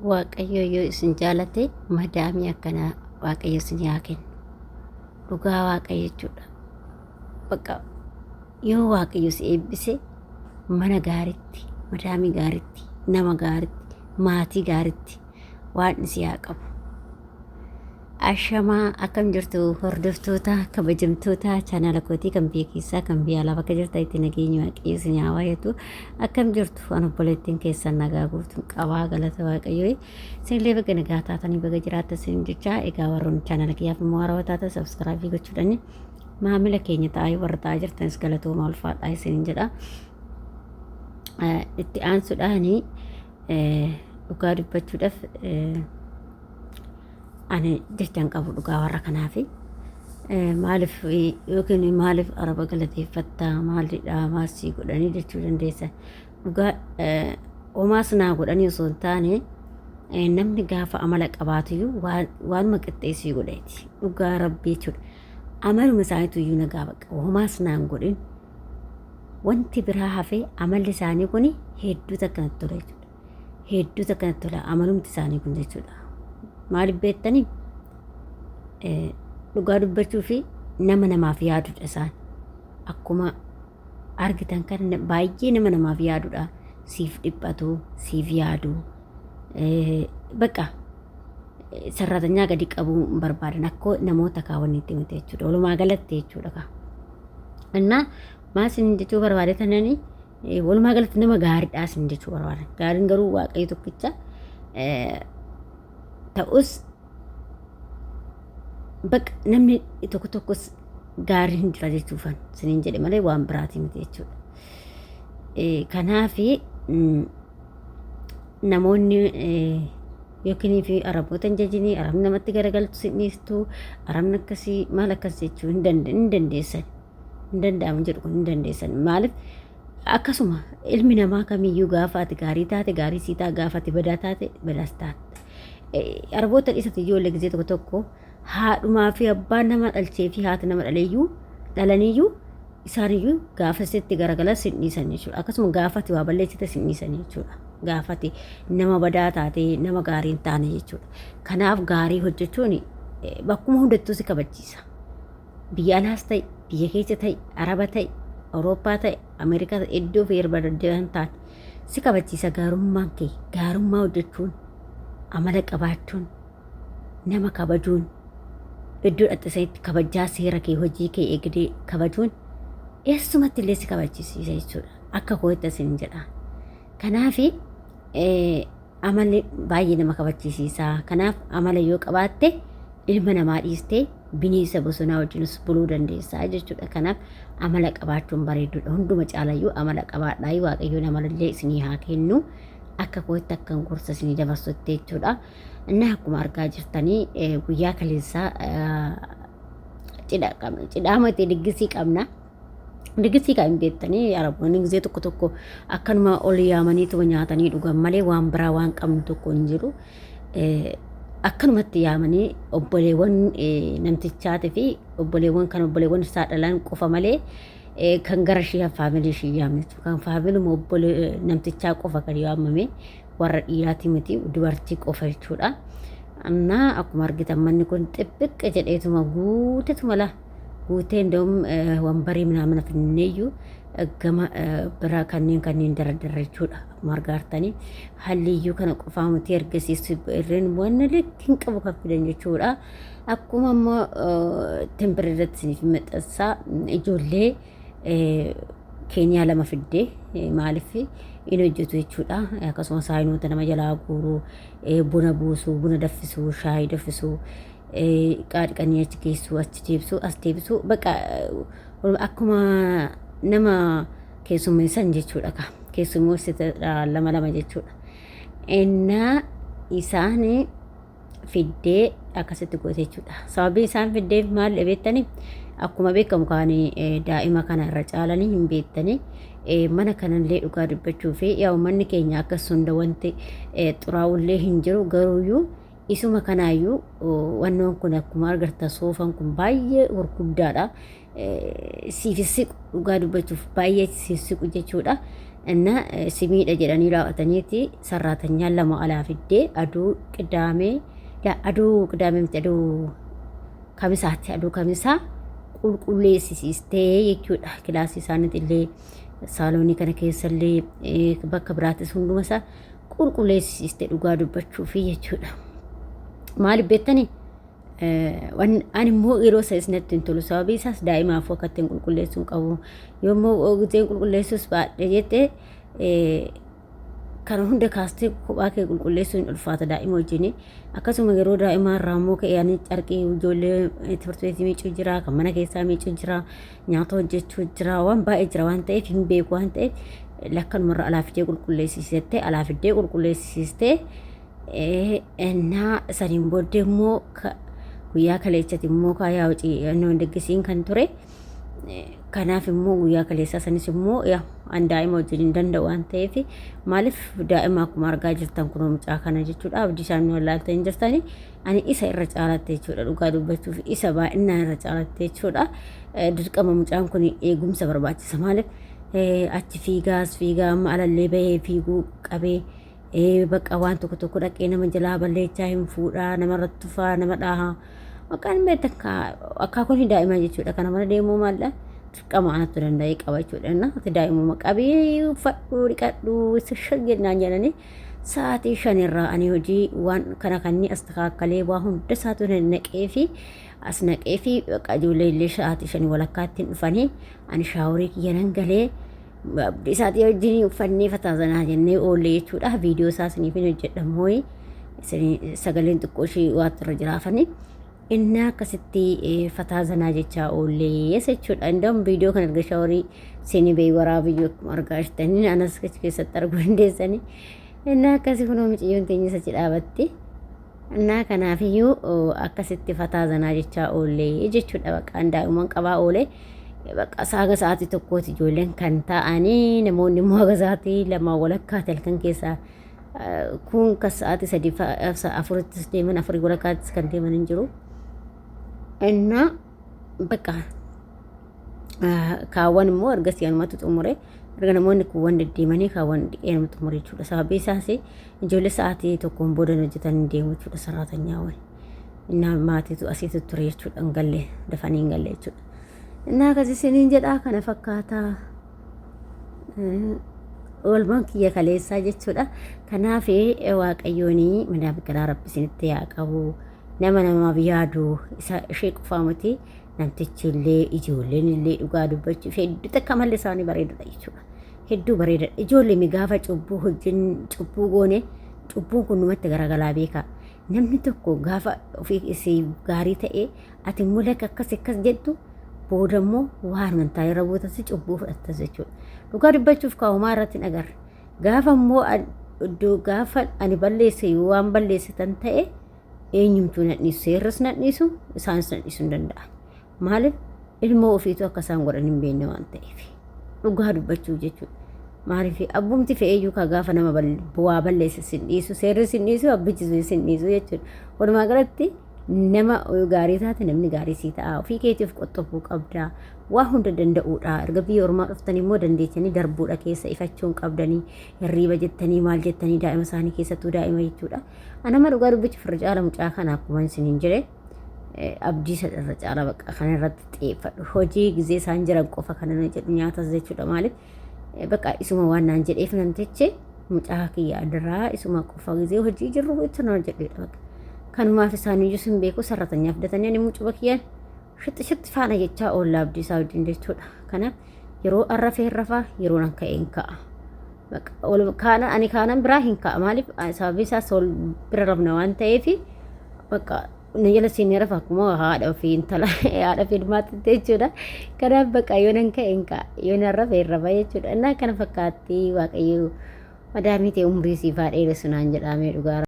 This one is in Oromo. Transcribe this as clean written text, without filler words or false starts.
Waaqayyo yoo isin jaalate madaamii akkanaa Waaqayyo isin haa kennu. Dhugaa Waaqayyo jechuudha. Bakka yoo Waaqayyo si eebbise mana gaariitti, madaamii gaariitti, nama gaariitti, maatii gaariitti waan si haa qabu. Ashamaa akkam jirtu hordoftoota kabajamtoota chaanaala kootii kan biyya keessaa kan biyya alaa bakka jirtanitti nageenyi waaqayyo isin haa baay'atu. Akkam jirtu? An obboleettiin keessan nagaa guutuun qabaa, galata waaqayyoo. Isinillee baga nagaa taatanii baga jiraattan isin jechaa, egaa warroonni chaanaala kiyyaaf immoo haarawaa taatan sabskraabii gochuudhaan maamila keenya ta'aa, warra ta'aa jirtanis galatooma, ulfaadhaa isinin jedha. Itti aansuudhaan dhugaa dubbachuudhaaf ani jecha hin qabu dhugaa warra kanaafi. Maaliif yookiin maaliif araba galateeffattaa, maalidha, maasii godhanii jechuu dandeessan. Dhugaa homaas naa godhanii osoo hin taane, namni gaafa amala qabaatuyyuu waanuma qixxeessii godheeti. Dhugaa rabbii jechuudha. Amaluma isaaniitu iyyuu nagaa baqa. Homaas naan godhin. Wanti biraa hafee amalli isaanii kun hedduu takka natti tola jechuudha. Hedduu takka natti tola amalumti isaanii kun jechuudha. Maaliif beektanii? Dhugaa dubbachuu fi nama namaaf yaadudha isaan. Akkuma argitan kan baay'ee nama namaaf yaadudha. Siif dhiphatu, siif yaadu. Bakka sarratanyaa gadi qabuu hin barbaadan akka namoota kaawwanitti miti jechuudha. Walumaa galatti jechuudha. Innaa maal isin jechuu barbaade tanani, walumaa galatti nama gaariidha isin jechuu barbaadan. Gaariin garuu waaqayyo tokkicha ta'us, bakka namni tokko tokkos gaariin hin jira jechuufan isiniin jedhe malee waan biraatii miti jechuudha. Kanaafi namoonni yookiin fi araboota hin jajinii, arabni namatti garagaltu sin dhiistu, arabni akkasii maal akkas jechuu hin dandeessan. Hin danda'amu jedhu kun hin dandeessan. Maaliif? Akkasuma ilmi namaa kamiyyuu gaafa ati gaarii taate gaarii sii ta'a, gaafa ati badaa taate badaas taate. Araboota dhiisati ijoollee gisee tokko tokko haadhumaa fi abbaan nama dhalchee fi haati nama dhaleeyyuu dhalaniyyuu isaaniyyuu gaafa sitti garagalan sin dhiisan jechuudha. Akkasuma gaafa ati waa balleessite sin dhiisan jechuudha. Gaafa ati nama badaa taate nama gaarii hin taane jechuudha. Kanaaf gaarii hojjechuun bakkuma hundattuu si kabachiisa. Biyya alaas ta'e, biyya keessa ta'e, Araba ta'e, Awurooppaa ta'e, Ameerikaa ta'e, iddoo fi barbaadan taate si kabachiisa gaarummaan kee, gaarummaa hojjechuun, amala qabaachuun, nama kabajuun, iddoo dhaqxe kabajaa seera kee hojii kee eegdee kabajuun eessumatti illee si kabachiisa jechuudha. Akka kootti isin jedha. Kanaaf amalli baay'ee nama kabachiisiisa. Kanaaf amala yoo qabaatte ilma namaa dhiistee bineensa bosonaa wajjinis buluu dandeessaa jechuudha. Kanaaf amala qabaachuun bareedduudha. Hunduma caalayyuu amala qabaadhaa. Waaqayyoon amalallee isinii haa kennu. Akka kootti akkan gorsa isinii dabarsutti jechuudha. Inni akkuma argaa jirtanii guyyaa kaleessaa cidha qabna. Cidhaa miti, diggisii qabna. Diggisii kan hin beektanii, araboonni gisee tokko tokko akkanuma ol yaamaniituma nyaatanii dhugan malee waan biraa waan qabnu tokko hin jiru. Akkanumatti yaamanii obboleewwan namtichaatii fi obboleewwan kan obboleewwan isaa dhalan qofa malee kan gara ishee faamilii ishee yaamne jechuudha. Kan faamiluma obbolee namtichaa qofa kan yaamame, warra dhiiraati miti, dubartii qofa jechuudha. Annaa akkuma argitan manni kun xibbiqqi jedheetuma guutetuma laa guutee, እንደውም wambarii ምናምን finneeyyuu gama biraa kanneen kanneen daradarra jechuudha. Akkuma argaa jirtanii halliyyuu kana qofaa miti, ergasiis irreen waan likki hin qabu kan fidan jechuudha. Akkuma ammoo timbira irratti isiniif maxxansaa, ijoollee Keeniyaa lama fiddee, maaliif in hojjetu jechuudha. Akkasumas saayinoota nama jalaa guuruu, buna buusuu, buna daffisuu, shaayii daffisuu, qaadqanii achi geessuu, achi deebisuu, as deebisuu, bakka akkuma nama keessummeessan jechuudha. Keessummeessita lama lama jechuudha. Innaa isaan fiddee akkasitti goote jechuudha. Sababiin isaan fiddeef maal beektanii? Akkuma beekamu kaan daa'ima kana irra caalanii hin beektanii. Mana kanallee dhugaa dubbachuu fi yaa manni keenya akkas hunda wanti xuraa'ullee hin jiru, garuuyyuu isuma kanaayyuu wannoon kun akkuma agartan soofaan kun baay'ee gurguddaadha. Siif siqu, dhugaa dubbachuuf baay'ee siif siqu jechuudha. Inna simiidha jedhanii raawwataniiti sarraatanyaa lama alaa fiddee aduu qidaamee aduu qidaamee miti aduu kamisaatti aduu kamisaa qulqulleessisiistee jechuudha. Kilaasii isaaniitti illee saaloonii kana keessallee bakka biraattis hunduma isaa qulqulleessisiiste dhugaa dubbachuufi jechuudha. Maaliif beektanii? Ani immoo yeroo isa natti hin tolu sababii isaas daa'imaaf akka ittiin qulqulleessuu hin qabu. Yommuu giseen qulqulleessuus baadhee jette kana hunda kaastee kophaa kee qulqulleessuun hin ulfaata daa'ima wajjin. Akkasuma yeroo daa'imaa irraa immoo ka'ee ani carqii ijoollee timirti beetii miicuu jira, kan mana keessaa miicuu jira, nyaata hojjechuu jira, waan baay'ee jira waan ta'eef hin beeku waan ta'eef lakkanumarra alaa fidee qulqulleessisiistee alaa fiddee qulqulleessisiistee Ennaa saniin booddee immoo guyyaa kaleessati immoo kaayaa hojii diggisiin kan ture. Kanaaf immoo guyyaa kaleessaa sanis immoo an daa'ima wajjin hin danda'u waan ta'eef maaliif daa'ima akkuma argaa jirtan kunoo mucaa kana jechuudha abdii isaan nu wallaaltanii hin jirtani ani isa irra caalatte jechuudha dhugaa dubbachuuf isa baay'inaan irra caalatte jechuudha dirqama mucaan kun eegumsa barbaachisa maaliif achi fiigaas fiigaa amma alallee bahee fiiguu qabee Ee bakka waan tokko tokko dhaqee nama jalaa balleechaa hin fuudhaa namarratti tufaa nama dhahaa maqaan beektan akaakuun daa'imaa jechuudha kana mana deemuu maalla dirqama anattu danda'ee qaba jechuudha na ati daa'imuma qabii uffadhu dhiqadhu shan jennaan jedhanii sa'aatii shanirraa ani hojii waan kana kanni as takaakkalee waa hunda isaatu naqee fi as naqee fi bakka ijoollee illee sa'aatii shanii walakkaatti hin dhufanii ani shaaworii kiyya nan galee Abdii isaatii wajjin uffannee fataazanaa jennee oolle jechuudha. Viidiyoo isaa isiniif hin hojjedha immoo sagaleen xiqqoo ishee waatti irra jiraafani. Inni akkasitti fataazanaa jechaa oollee jechuudha. Inda'um viidiyoo kan erga shaaworii seenii ba'ee waraabiyyuu akkuma argaa jirtanii anas achi keessatti arguu dandeessanii. Inni akkasii kunoo miciyyoon teenya isa achi dhaabatti. Innaa kanaafiyyuu akkasitti fataa zanaa jechaa oollee jechuudha. Bakka daa'imman qabaa oolee bakka haga sa'aatii tokkooti ijoolleen kan taa'anii namoonni immoo haga sa'aatii lamaa walakkaati halkan keessaa kun kan sa'aatii sadii afurittis deeman afurii walakkaattis kan deeman hin jiru. Innaa bakka kaawwan immoo ergasii anumatu xumure erga namoonni kuuwwan deddeemanii kaawwan dhiqee nama xumure jechuudha. Sababii isaas ijoollee sa'aatii tokkoon booda hojjetan hin deemu jechuudha saraatanyaawwan. Innaa maatiitu asiitu ture jechuudha hin galle dafanii hin galle jechuudha. Innaa akkasii isiniin jedhaa kana fakkaataa oolmaan kiyya kaleessaa jechuudha. Kanaaf waaqayyoon mana biqilaa rabbi isinitti haa qabu. Nama namaaf yaadu isa ishee qofaa miti. Namtichi illee ijoolleen illee dhugaa dubbachuuf hedduu takka malli isaanii bareedadha jechuudha. Hedduu bareedadha. Ijoollee mi gaafa cubbuu hojjennu cubbuu goone cubbuun kun numatti garagalaa beekaa. Namni tokko gaafa ofii isii gaarii ta'ee ati immoo lakka akkas akkas jettu booda immoo waan amantaa irra buutas cubbuu fudhattas jechuudha. Dhugaa dubbachuuf kaa'umaa irratti hin agarre. Gaafa immoo iddoo gaafa ani balleesse yoo waan balleessitan ta'e eenyumtuu nan dhiisu seerris nan dhiisu isaanis nan dhiisuu hin danda'an. Maaliif ilmoo ofiitu akka isaan godhan hin beekne waan ta'eef dhugaa dubbachuuf jechuudha. Maaliif abbumti fe'eeyyuu kaa gaafa nama waa balleesse sin dhiisu seerri sin dhiisu abbichi sin dhiisu jechuudha. Walumaa galatti nama gaarii taate namni gaarii sii ta'a ofii keetiif qoxxobuu qabda waa hunda danda'uudha erga biyya ormaa dhuftan immoo dandeessanii darbuudha keessa ifachuun qabdanii hirriiba jettanii maal jettanii daa'ima isaanii keessattuu daa'ima jechuudha. Anama dhugaa dubbichi firra caala mucaa kana akkuma isiniin jedhe abdii isa irra caala bakka kana irratti xiyyeeffadhu. Hojii gizee isaan jiran qofa kana na jedhu nyaatas jechuudha maaliif bakka isuma waan naan jedheef namtichi mucaa kiyya adiraa isuma qofa gizee hojii jirru itti na jedhedha bakka. Kanumaaf isaan iyyuu sin beeku sarratanyaa fidatanii ani mucuma kiyyaan shixi shixi faana jechaa oolla abdii isaa wajjin jechuudha. Kanaaf yeroo arrafee rafaa yeroo nan ka'een ka'a. Kaana ani kaanan biraa hin ka'a maaliif sababii isaas ol bira rafna waan ta'eef bakka na jala seenee rafa akkuma haadha ofii intala haadha fi ilmaatti jechuudha. Kanaaf bakka yoo nan ka'e hin ka'a yoo nan rafe hin rafa jechuudha. Innaa kana fakkaatti waaqayyo madaamii ta'e umrii siif haa dheeressu naan jedhaamee dhugaa.